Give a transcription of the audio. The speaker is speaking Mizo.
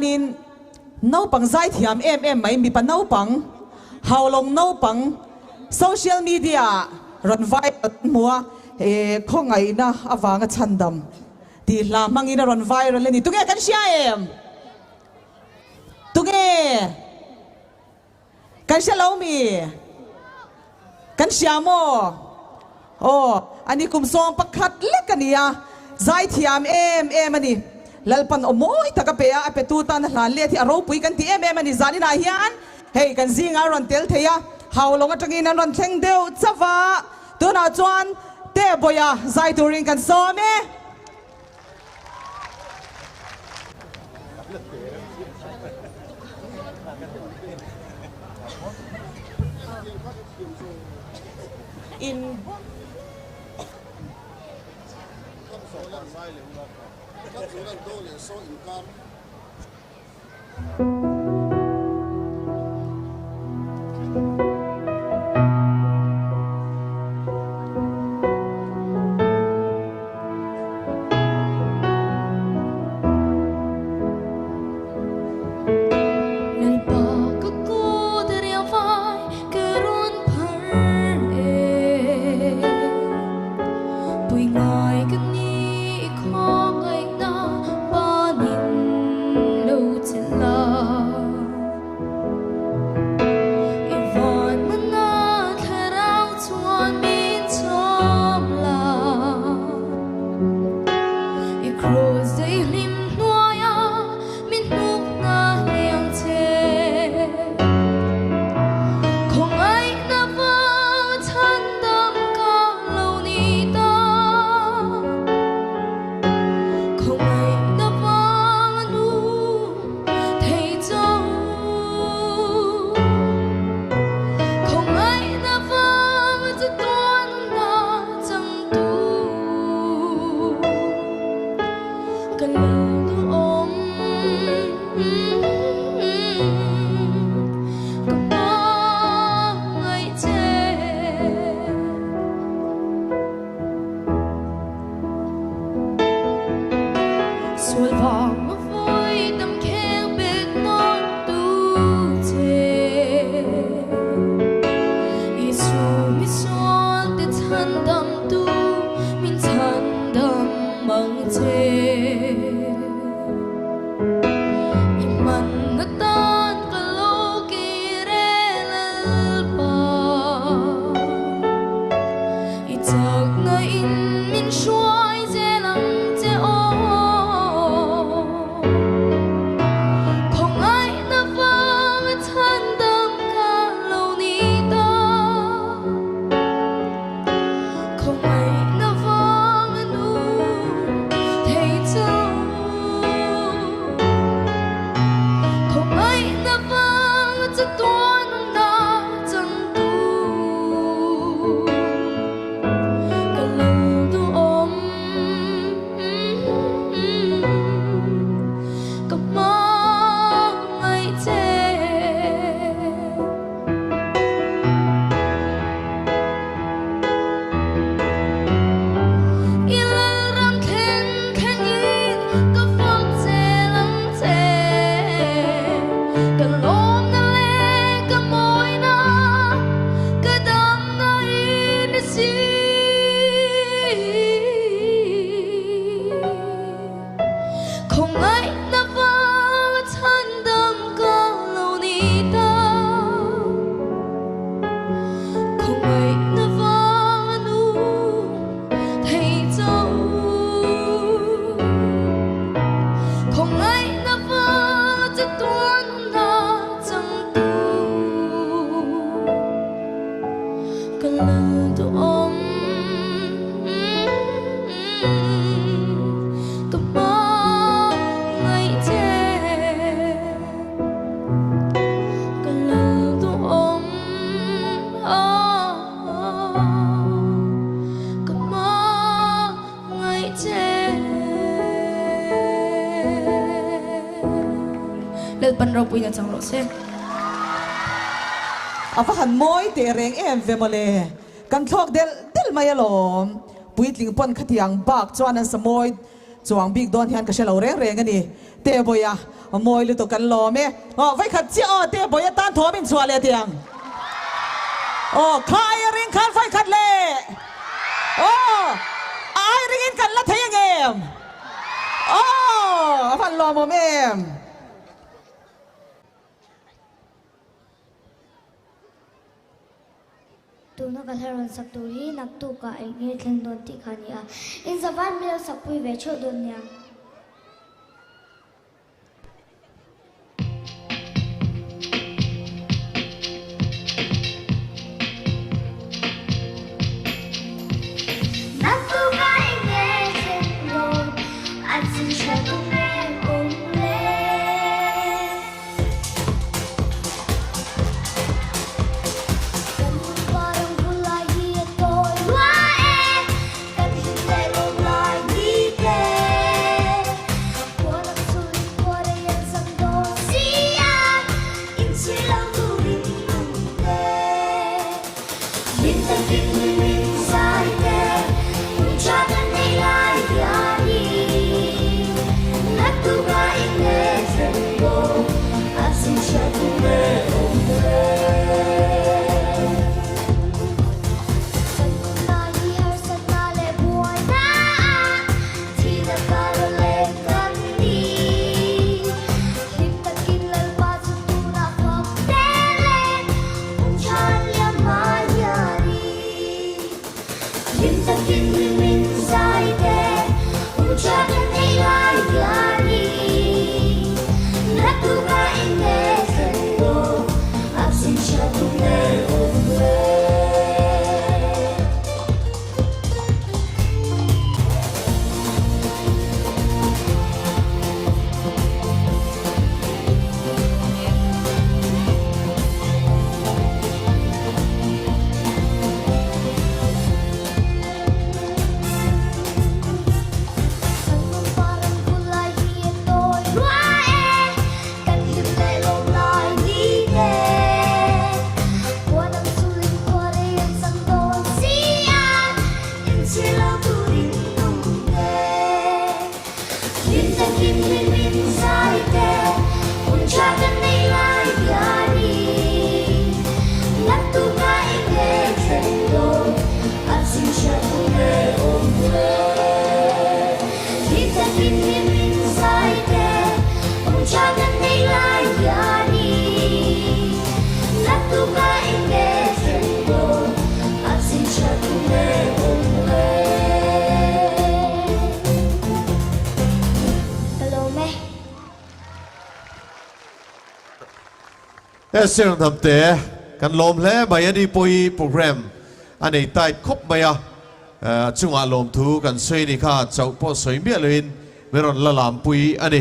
Hianin naupang zaithiam em em mai mipa naupang, haulawng naupang social media ah rawn viral an hmu a, eh khawngaihna avanga chhandam tih hla hmangin a rawn viral a ni. Tunge kan hria em? Tunge? Kan hre lo mi? Kan hria maw? Aw, ani kum 11 lek a ni a, zaithiam em em a ni. Lalpan aw mawi tak a pe a, a petu tan a hlan let hi a ropui kan ti em em a ni. Zaninah hian hei kan zingah a rawn tel thei a, Haulawng atangin an rawn thleng deuh chauh a, tunah chuan Tehbawia zai turin kan sawm e. In Lalpa ka kut riau vai ka rawn phar e. Pui ngai ka ni i khawngaihna panin lo che la. I van mana thlarau chuan min chawm la. I kraws daihlim hnuaia min hnuk hna hliang che. Khawngaihna vang chhandam ka lo ni ta. Khawngaihna vang a nu thei cho. Khawngaihna vang a chatuan na changtu. Ka lo duhawm. Ka hmangaih che. Sual vang a vawi tam kheng bet nawn tu che. Isu misual te chhandam tu min chhandam mang che. I hman atan ka lo kir e Lalpa. I chakna in min hruai zel ang che aw. Khawngaihna vang a chhandam ka lo ni ta. Khawngaihna vang a nu thei chu. Khawngaihna vang a chatuan na changtu. Ka lo duhawm ka hmangaih che. I lalram thleng thlengin ka fak zel ang che. Ka lawmna leh ka mawina, ka damna i ni si. Khawngaihna vang a chhandam ka lo ni ta. Khawngaihna vang a nu thei cho. Khawngaihna vang a chatuan hna changtu. Ka lal duhawm. Ka hmangaih che. Ka lal duhawm. Ka hmangaih che. Lalpan ropui na chang rawh se. A va han mawi teh reng em ve mawle. Kan thlawk delh delh mai alawm. Puitling pawn khatiang bak chuan an sa mawi. Chuang bik dawn hian ka hre lo reng reng a ni. Tebawia mawi lutuk kan lawm e. Aw vawikhat chiah aw Tebawia tan thawm in chhuah leh tiang. Aw kha ai a ring khan vawikhat le. Aw a ai ring in kan la thei angem. Aw a van lawmawm em. Tuna ka hla rawn sak tur hi naktukah eng nge thleng dawn tih kha a ni a, inzavain min lo sakpui ve theuh dawn nia. Naktukah eng nge thleng dawn a chin hriat tum reng awm le. Kan hun parang bul lai hi a tawi lua e, kan hlim leh lawm lai ni te. Khualam chulin khuarei an sam dawn si a, inchhir lo turin nung te. Hlim takin hlim in zai te, hun tha kan nei lai hianin. Naktuk a inne thleng dawn, a chin hriat tum e awm e. Kan hun lai hi harsatna leh buaina ah, thihna kar leng kan ni. Hlim takin Lalpa chu tunah fak tel e. He Sirnam te kan lawm hle mai a ni pawh hi program a nei tight khawp mai a, a chungah lawmthu kan sawi ni kha chauh pawh sawi miah loin min rawn la lampui a ni.